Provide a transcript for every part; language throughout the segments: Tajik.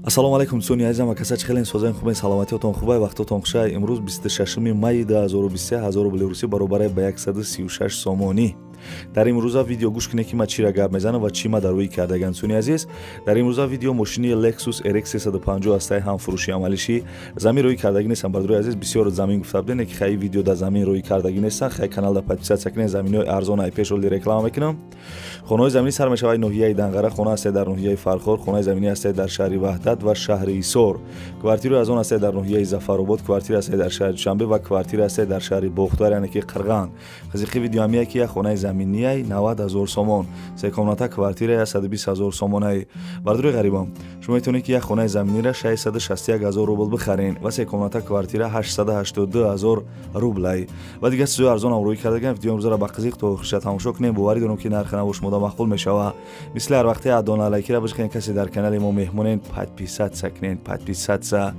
Ассалому алайкум дӯстони азизам, ва каса чӣ хелен созаем, хубен, саломатиятон хубай, вақтотон хушай. Имрӯз 26 майи 2023, 1000 рубли русӣ баробаре ба 136 сомонӣ. Дар имрӯза видео гӯш кунед, ки ма чира гап мезанам ва чӣ ма дар рӯи кардаган. Дӯстони азиз, дар имрӯза видео мошини Lexus RX 350 ҳастаи ҳам фурӯши амалишӣ. Замин рӯи кардагӣ нестам, бародарои азиз, бисёр замин гуфта будем, ки хай видео дар замин рӯи кардагӣ нестам. Хай канал да подписаться кунед, заминҳои арзон ай пешоли реклама мекунам. Хонаҳои заминӣ сар мешавад ноҳияи Данғара, хона ҳастае дар ноҳияи Фархор, хонаи заминӣ ҳастае дар шаҳри Ваҳдат ва шаҳри Ҳисор. Квартираи аз он ҳастае дар ноҳияи Зафаробод, квартира ҳастае дар шаҳри Душанбе ва квартира ҳастае дар шаҳри Бохтар, яъне ки Қирған. Қизиқи видео ҳамия, ки як хонаи заминияй 90 ҳазор сомон, се комната квартира 120 ҳазор сомонай. Бародарои ғарибам, шумо метавонед, ки як хонаи заминиро 661 ҳазор рубл бихарен ва се комната квартира 882 ҳазор рублай. Ва дигар чизои арзон ҳам рӯй кардагам. Видео имрӯзаро ба қизиқ то охириша тамошо кунем. Боварӣ дорам, ки нархи наво шумода маъқул мешава. Мисли ҳар вақте адона лайкира бишканед, касе дар канали мо меҳмонен, подписаться кунед, подписаться.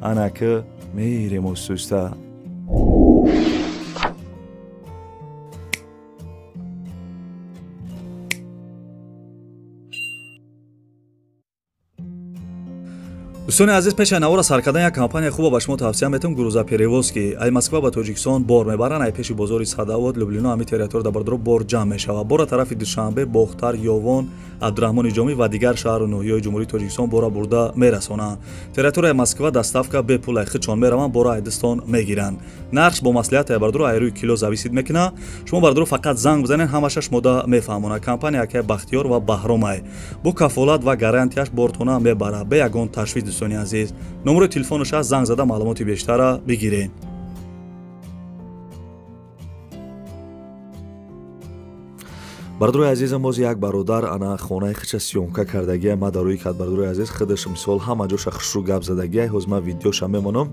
Анаки мерем устуста. Дӯстони азиз, пеш аз навора сар кардан як компания хуба ба шумо тавсия метавам, грузоперевозки. Ай Москва ба Тоҷикистон бор мебаранд, ай пеши бозори Садовод, Люблино, ҳами территория дар бардоро бор ҷамъ мешавад. Бора тарафи Душанбе, Бохтар, Ёвон, Абдураҳмони Ҷомӣ ва дигар шаҳру ноҳияҳои Ҷумҳурии Тоҷикистон бора бурда мерасонанд. Территорияи Москва доставка бепул, ай худшон мераванд, бора ай дастон мегиранд. Нархш бо маслиҳат ай бардоро ай рӯи кило зависит мекунад. Шумо бардоро фақат занг бизанед, ҳамаша шумода мефаҳмонад. Компания акай Бахтиёр ва Баҳромай. Бо кафолат ва гарантияш бортона мебарад. Бе ягон ташвиш. Дӯстони азиз, номерои телефонаш аст, занг зада маълумоти бештарра бигиред. Бародарои азизам, боз як бародар ана хонаи худша съёмка кардагия ма дар рӯи кард. Бародарои азиз, худаш мисол ҳама ҷоша хушрӯ гап задагия. Ҳоз ман видеоша мемонам.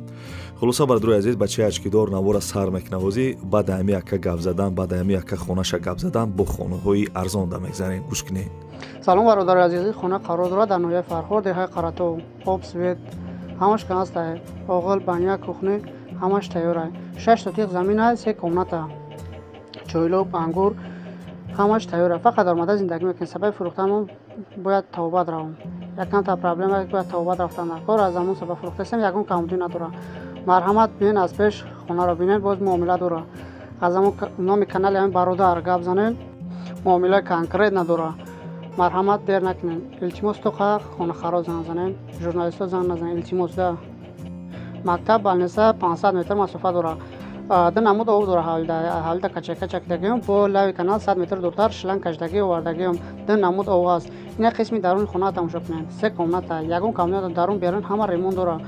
Хулоса, бародарои азиз, бачаи очкидор навора сар мекунад. Ҳозӣ баъд ҳами яка гап задан, баъд ҳами яка хонаша гап задан, бо хонаҳои арзон да мегзарем. Гӯш кунед. Салом, бародари азиз, хона қарор дорад дар ноҳияи Фархор, деҳаи Қаратов. Об, свет ҳамаш кан аст, оғил, баня, кухня ҳамаш тайёр. 6 сотиқ замин аст, се комната, чойлоб, ангур ҳамаш тайёр. Фақат омада зиндагӣ мекунем. Сабаби фурӯхтанмон бояд тавобат равам. Якамта проблема, бояд тавобат рафтан дар кор, аз ҳамон сабаб фурӯхтастем, ягон камбудӣ надорад. Марҳамат, биёен, аз пеш хонаро бинед, боз муомила дорад. Аз ҳамон номи канали ҳамин бародар гап занед, муомилаи конкрет надорад. Марҳамат, дер накунед, илтимос, тоқа хонахаро занг занед, журналистҳо занг назанед, илтимос. Да мактаб, больница 500 метр масофа дорад. Ду намуд об дорад, ҳавлида качака чакидагиам, бо лави канал 100 метр дуртар шланг кашидагӣ овардагиам. Ду намуд об аст. Ин як қисми даруни хона тамошо кунед. Се комната, ягон комната дарун берун ҳама ремонт дорад.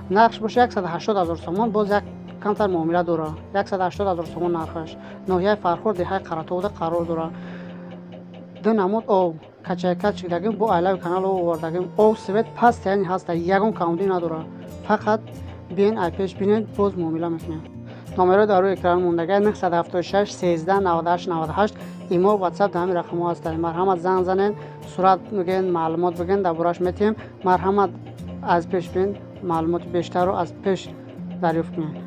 Нархш боша 180 ҳазор сомон, боз як камтар муомила дорад. 180 ҳазор сомон нархаш. Ноҳияи Фархор, деҳаи Қаратовда қарор дорад. Ду намуд об качака чикидагим, бо айлави канал об овардагим. Об, свет постоянно ҳаста, ягон камбудӣ надорад. Фақат биен, ай пеш бинед, боз муомила мекунем. Номеро дар рӯи экран мондага: 976 13 98 98. Имо, ватсап дар ҳамин рақамҳо ҳастанд. Марҳамат, занг занед, сурат бигӯен, маълумот бигӯен, дар бораш метиҳем. Марҳамат, аз пеш бин, маълумоти бештарро аз пеш дарёфт кунед.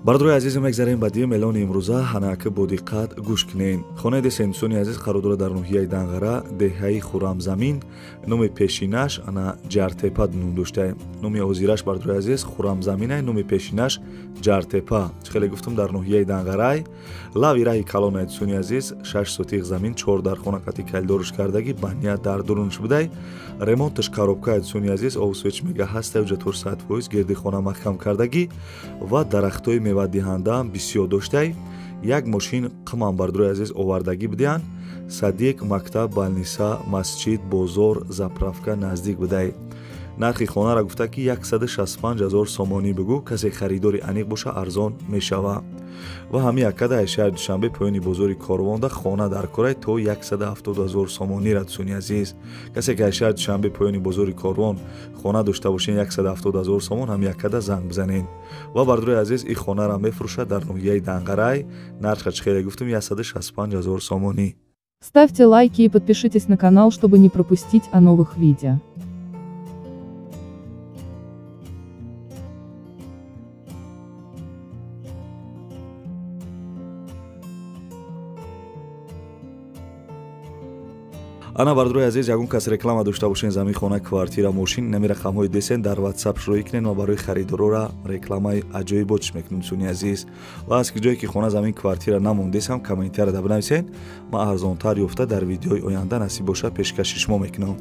Бародарои азиз, мегзарем ба дуюм эълони имрӯза. Ҳанака бо диққат гӯш кунед. Хонаи десен, дӯстони азиз, қарор дорад дар ноҳияи Данғара, деҳаи Хурамзамин. Номи пешинаш ана Ҷартепа ном дошта. Номи ҳозираш, бародарои азиз, Хурамзаминай, номи пешинаш Ҷартепа. Чӣ хеле гуфтам, дар ноҳияи Данғарай, лави раҳи калонай. Дӯстони азиз, 6 сотиқ замин, чор дар хона қати калидорш кардагӣ, баня дар дурунш будай, ремонташ коробка. Дӯстони азиз, об, свет мега ҳаста, уҷатор 100%, гирди хона маҳкам кардагӣ ва дарахтҳои мевадиҳандаам бисёр доштай. Як мошин қимам, бародарои азиз, овардагӣ будиянд. Садик, мактаб, больница, масҷид, бозор, заправка наздик будай. Нархи хонаро гуфта, ки 165 ҳазор сомонӣ бигӯ, касе харидори аниқ боша, арзон мешава. Ва ҳамин якада аз шаҳри Душанбе, поёни бозори Корвонда хона дар корай то 170 ҳазор сомонӣ. Дӯстони азиз, касе ки аз шаҳри Душанбе, поёни бозори Корвон хона дошта бошен, 170 ҳазор сомон, ҳамин якада занг бизанед. Ва бародарои азиз, ин хонаро мефурӯшад дар ноҳияи Данғарай. Нарха чӣ хеле гуфтам, 165 ҳазор сомонӣ. Ставьте лайки и подпишитесь на канал, чтобы не пропустить о новых видео. Ана бардорои азиз, ягон кас реклама дошта бошен, замин, хона, квартира, мошин, нами рақамҳои десен дар WhatsApp шурӯӣ кунен ва барои харидорора рекламаи аҷоибот чӣ мекунем, дӯстони азиз. Ва аз ҷое ки хона, замин, квартира намондесам, комментарияда бинависен, ман арзонтар ёфта дар видеои оянда насиб бошад пешкаши шумо мекунам.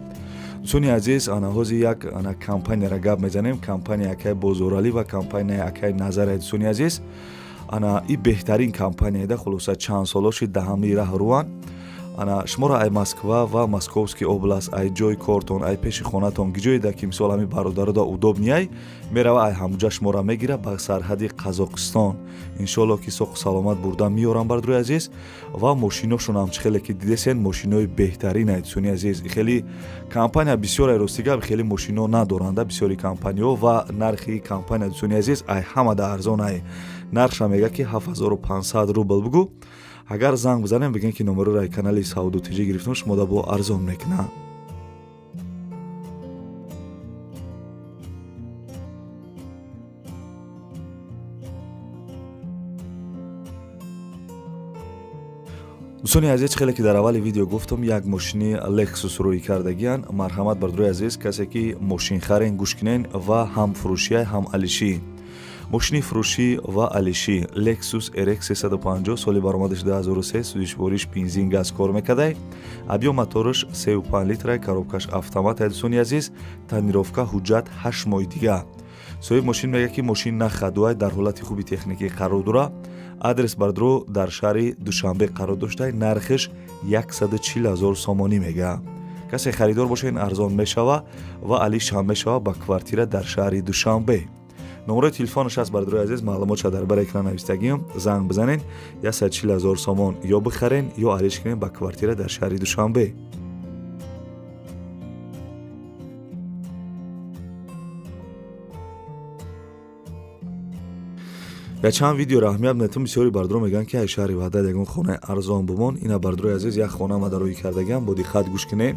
Дӯстони азиз, ана ҳозир як ана компанияра гап мезанем, компания акай Бозоралӣ ва компания акай Назарай. Дӯстони азиз, ана и беҳтарин компанияда, хулоса чанд солоши даҳами раҳ рӯанд. Ана шуморо ай Москва ва Московский област, ай ҷои кортон, ай пеши хонатон, ҷоеда ки мисол ҳами бародарода удобный мерава, ай ҳамуҷа шуморо мегира ба сарҳади Қазоқистон. Иншоалло ки соқу саломат бурда меорам, бардорои азиз. Ва мошиношон ҳам чӣ хеле ки дидесен, мошинои беҳтарин ай, дӯстони азиз. Хеле компания бисёр ай, рости гап, хеле мошино надоранда бисёри компаниҳо ва нархи компания, дӯстони азиз, ай ҳамада арзон ай. Нархша мега ки 7500 рубл бугу. Агар занг бизанем, бигем ки номероро ай канали Сауду ТЖ гирифтем, шумо бо арзон мекунад. Дӯстони азиз, хеле ки дар аввали видео гуфтам, як мошини Lexus рӯй кардагиян. Марҳамат, бардорои азиз, касе ки мошинхарен, гӯш кунен ва ҳам фурӯшия, ҳам алишӣ. Мошини фурӯшӣ ва алишӣ Lexus RX 350, соли баромадаш 2003, сӯзишвориш бензин, газ кор мекардай. Объём мотораш 3,5 литра, коробкаш автомат. Дӯстони азиз, тонировка, ҳуҷҷат 8 моҳи дига. Соҳиб мошин мегӯяд ки мошин нахадуай, дар ҳолати хуби техникӣ қарор дора. Адрес бардро дар шаҳри Душанбе қарор доштай, нархиш 140 000 сомонӣ мегӯяд. Касе харидор боша, ин арзон мешава ва алиш ҳам мешава ба квартира дар шаҳри Душанбе. Номерои телефонаш аст, бардорои азиз, маълумотша дар бар экран навистагиам, занг бизанен, 140 000 сомон ё бихарен, ё алиш кунен ба квартира дар шаҳри Душанбе. Я чанд видеоро аҳамият метум, бисёри бардоро мегӯянд ки ай шаҳри Ваҳдат ягон хонаи арзон бумон. Ина, бардорои азиз, як хона ма дар рӯй кардагиам, бо диққат гӯш кунед.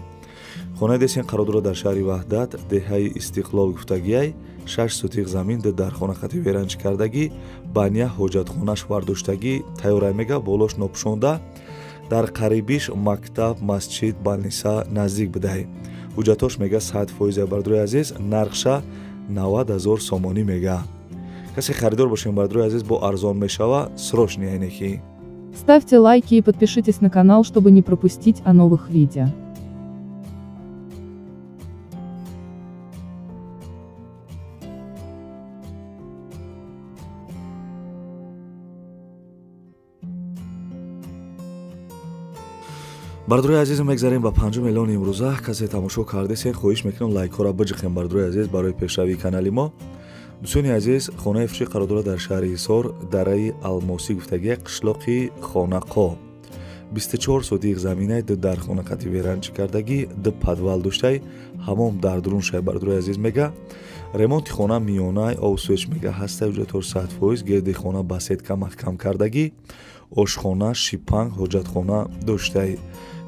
Хонаи десен қарор дорад дар шаҳри Ваҳдат, деҳаи Истиқлол гуфтагиай, 6 сотиқ замин, ду дархона хати веранч кардагӣ, баня ҳоҷатхонаш бардоштагӣ, тайёрай мега, болош нопӯшонда, дар қарибиш мактаб, масҷид, балниса наздик будай. Ҳуҷҷатош мега 100%, бардорои азиз, нархша 90 000 сомонӣ мега. Касе харидор бошем, бардорои азиз, бо арзон мешава, срочный айнеки. Ставьте лайки и подпишитесь на канал, чтобы не пропустить о новых видео. Бардорои азиз, мегзарем ба панҷум эълони имрӯза. Касе тамошо кардесен, хоҳиш мекунам лайкҳоро биҷиқем, бардорои азиз, барои пешравии канали мо. Дӯстони азиз, хонаи фурӯшӣ қарор дорад дар шаҳри Ҳисор, дараи Алмосӣ гуфтагия, қишлоқи Хонақо. 24 сотиқ заминай, ду дархона қати веранчӣ кардагӣ, ду подвал доштай, ҳамом дар дурун шай, бардорои азиз мега. Ремонти хона миёнай, обсӯч мега ҳастай, ҳуҷҷатҳош 100%, гирди хона ба сетка маҳкам кардагӣ, ошхона, шипанг, ҳоҷатхона доштай.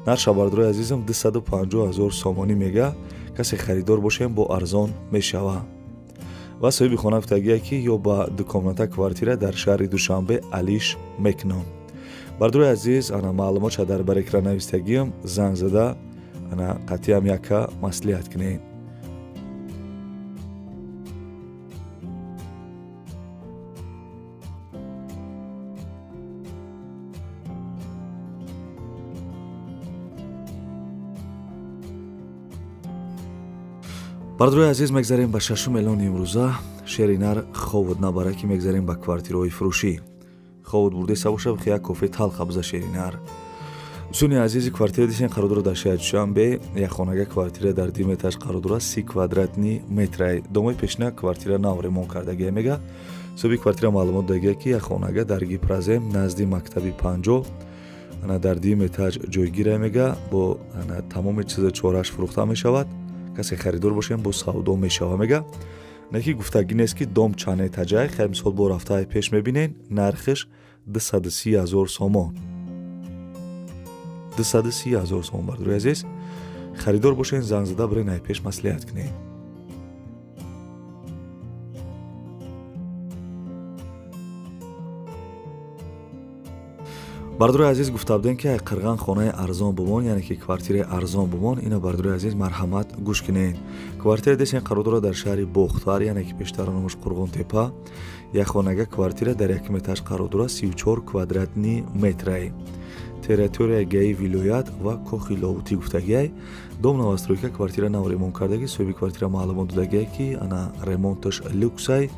Нарша, бардорои азизам, 250 000 сомонӣ мега. Касе харидор бошем, бо арзон мешава. Ва соҳиби хона гуфтагия ки ё ба дукомната квартира дар шаҳри Душанбе алиш мекунам. Бардорои азиз, ана маълумотша дар бар экран навистагиам, занг зада ана қатъиам яка маслиҳат кунед. Бардорои азиз, мегзарем ба шашум эълони имрӯза. Шери нар ховуд набара ки мегзарем ба квартираҳои фурӯшӣ. Ховуд бурдеса боша, як кофе талха биза шери нар. Дӯстони азизи, квартира дисен қарор дорад дар шаҳри Душанбе, як хонага квартира дар дим этаж қарор дорад, 30 квадратни метрай. Домои пешина квартира нав ремонт кардагия мега. Соҳиби квартира маълумот дагия ки як хонага дар Гипразем назди мактаби 50 ана дар дим этаж ҷойгира мега, бо ана тамоми чиза чораш фурӯхта мешавад. Касе харидор бошем, бо савдо мешава мега. Не ки гуфтагӣ нест ки дом чанд этажай, хай мисол бо рафтаи пеш мебинен, нархиш 230 000 сомон. 230 000 сомон бардори азиз. Харидор бошен, занг зада бирен, ай пеш маслиҳат кунед. Бардори азиз, гуфта будем ки ай Қирған хонаи арзон бумон, яъне ки квартираи арзон бумон. Ина бардори азиз, марҳамат гӯш кунед. Квартира десен қарор дорад дар шаҳри Бохтар, яъне ки пештар номаш Қурғонтепа. Як хонага квартира дар якум этаж қарор дорад, 34 квадратни метрай. Территорияи гаи вилоят ва кохи Лоутӣ гуфтагиай. Дом новостройка, квартира нав ремонт кардаги. Соҳиби квартира маълумот додагиай ки ана ремонташ люксай,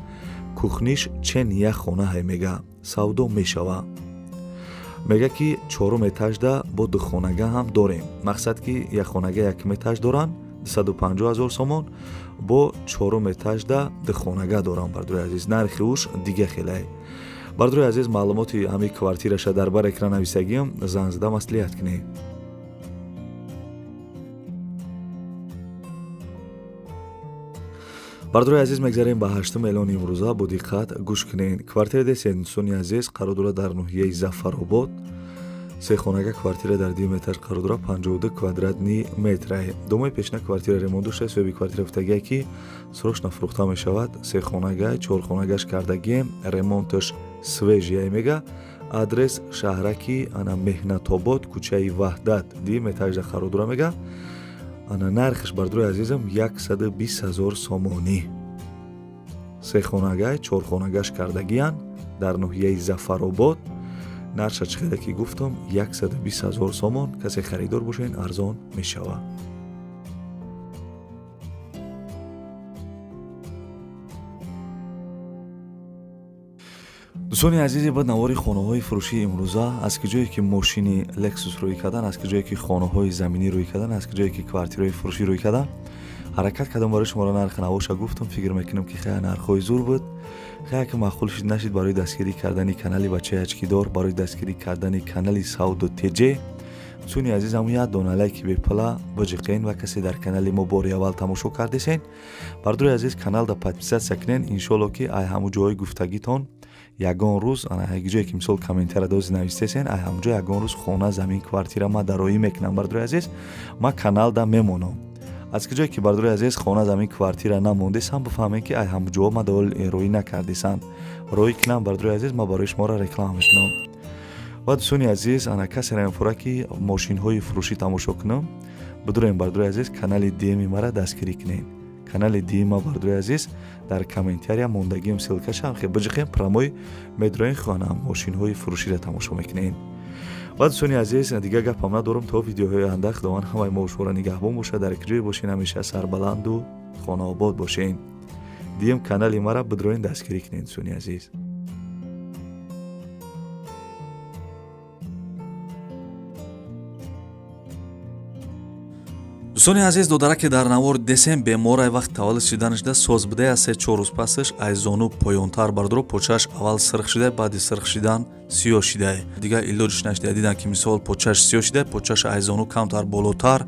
кухниш чен як хона ҳай мега, савдо мешава. Мега ки чорум этажда бо ду хонага ҳам дорем. Мақсад ки як хонага якум этаж доранд 250 000 сомон, бо чорум этажда ду хонага доранд бардори азиз. Нархи уш дига хелай. Бардори азиз, маълумоти ҳамин квартираша дар бар экран нависагиам, занг зада маслиҳат кунед. Бардори азиз, мегзарем ба ҳаштум эълони имрӯза, бо диққат гӯш кунед. Квартира десен дӯстони азиз қарор дорад дар ноҳияи Зафаробод. Се хонага квартира дар дуюм этаж қарор дорад, 52 квадратни метрай. Домои пешина квартира ремонт дошта, соҳиби квартира гуфтагие ки срочно фурӯхта мешавад. Се хонага, чор хонагаш кардагием, ремонташ свежий мега. Адрес шаҳраки ана Меҳнатобод, кӯчаи Ваҳдат, дуюм этажда қарор дорад мега. Ана нархиш бардори азизам 120 000 сомонӣ. Се хонага, чор хонагаш кардагиян дар ноҳияи Зафаробод. Нарша чӣ хеле ки гуфтам 120 000 сомон. Касе харидор бошен, арзон мешавад. Дӯстони азизи, ба навори хонаҳои фурӯшии имрӯза, аз ки ҷое ки мошини Lexus рӯй кардан, аз ки ҷое ки хонаҳои заминӣ рӯй кардан, аз ки ҷое ки квартираҳои фурӯшӣ рӯй кардан, ҳаракат кардам барои шуморо нархи навоша гуфтам. Фикр мекунам ки хеле нархҳои зур буд. Хеле ки маъқул шид нашид барои дастгирӣ кардани канали бачаи ачкидор, барои дастгирӣ кардани канали Савдо ТЖ. Дӯстони азиз, ҳамун як дона лайки бепула биҷиқен ва касе дар канали мо бори аввал тамошо кардесен, бардори азиз, каналда подписаться кунен. Иншолло ки ай ҳамун ҷоҳои гуфтагитон ягон рӯз, ана ҷое ки мисол комментария дози навистесен, ай ҳамун ҷо ягон рӯз хона, замин, квартира ма дароӣ мекунам. Бардори азиз, ма каналда мемонам. Аз ки ҷое ки бардори азиз хона, замин, квартира намондесам, бифаҳмем ки ай ҳамун ҷо ма довол роӣ накардесанд. Роӣ кунам бардори азиз, ма барои шуморо реклама мекунам. Ва дӯстони азиз, ана касеро мефурад ки мошинҳои фурӯшӣ тамошо кунам, бидурем бардори азиз, канали диэми мара дастгирӣ кунед. Канали дима бардори азиз дар комментария мондагиам ссылкаша хе биҷиқем, прямой медроен, хона мошинҳои фурӯширо тамошо мекунед. Ва дӯстони азиз, дигар гапам надорам. То видеоҳои оянда Худованд ҳамаи мо шуморо нигаҳбон бошад. Дар ҷое бошен, ҳамеша сарбаланду хонаобод бошен. Дием канали мара бидроен дастгирӣ кунед дӯстони азиз. Дӯстони азиз, додараке дар навор десем беморай вақт таваллуд шиданашда соз будая, 3-4 рӯз пасаш ай зону поёнтар бардоро почааш аввал сирх шидай, баъди сирх шидан сиёҳ шидай. Дигар илоҷиш нашидай, дидан ки мисол почааш сиёҳ шидай, почааш ай зону камтар болотар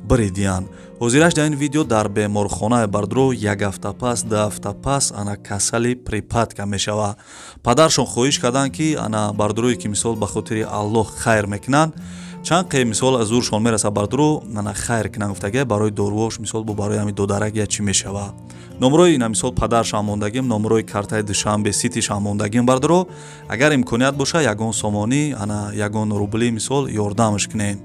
биридиянд. Ҳозираш дар ин видео дар беморхонаи бардоро як ҳафта пас, 2 ҳафта пас ана касали припадка мешава. Падаршон хоҳиш карданд ки ана бардорое ки мисол ба хотири Аллоҳ хайр мекунанд, чанд қе мисол аз зуршон мераса бардоро ана хайр кунанд гуфтагия, барои доруош мисол бо барои ҳамин додарак я чӣ мешава. Номрои ина мисол падаршам мондагим, номрои картаи Душанбе Ситишам мондагим бардоро, агар имконият боша ягон сомонӣ ана ягон рубли мисол ёрдамш кунед.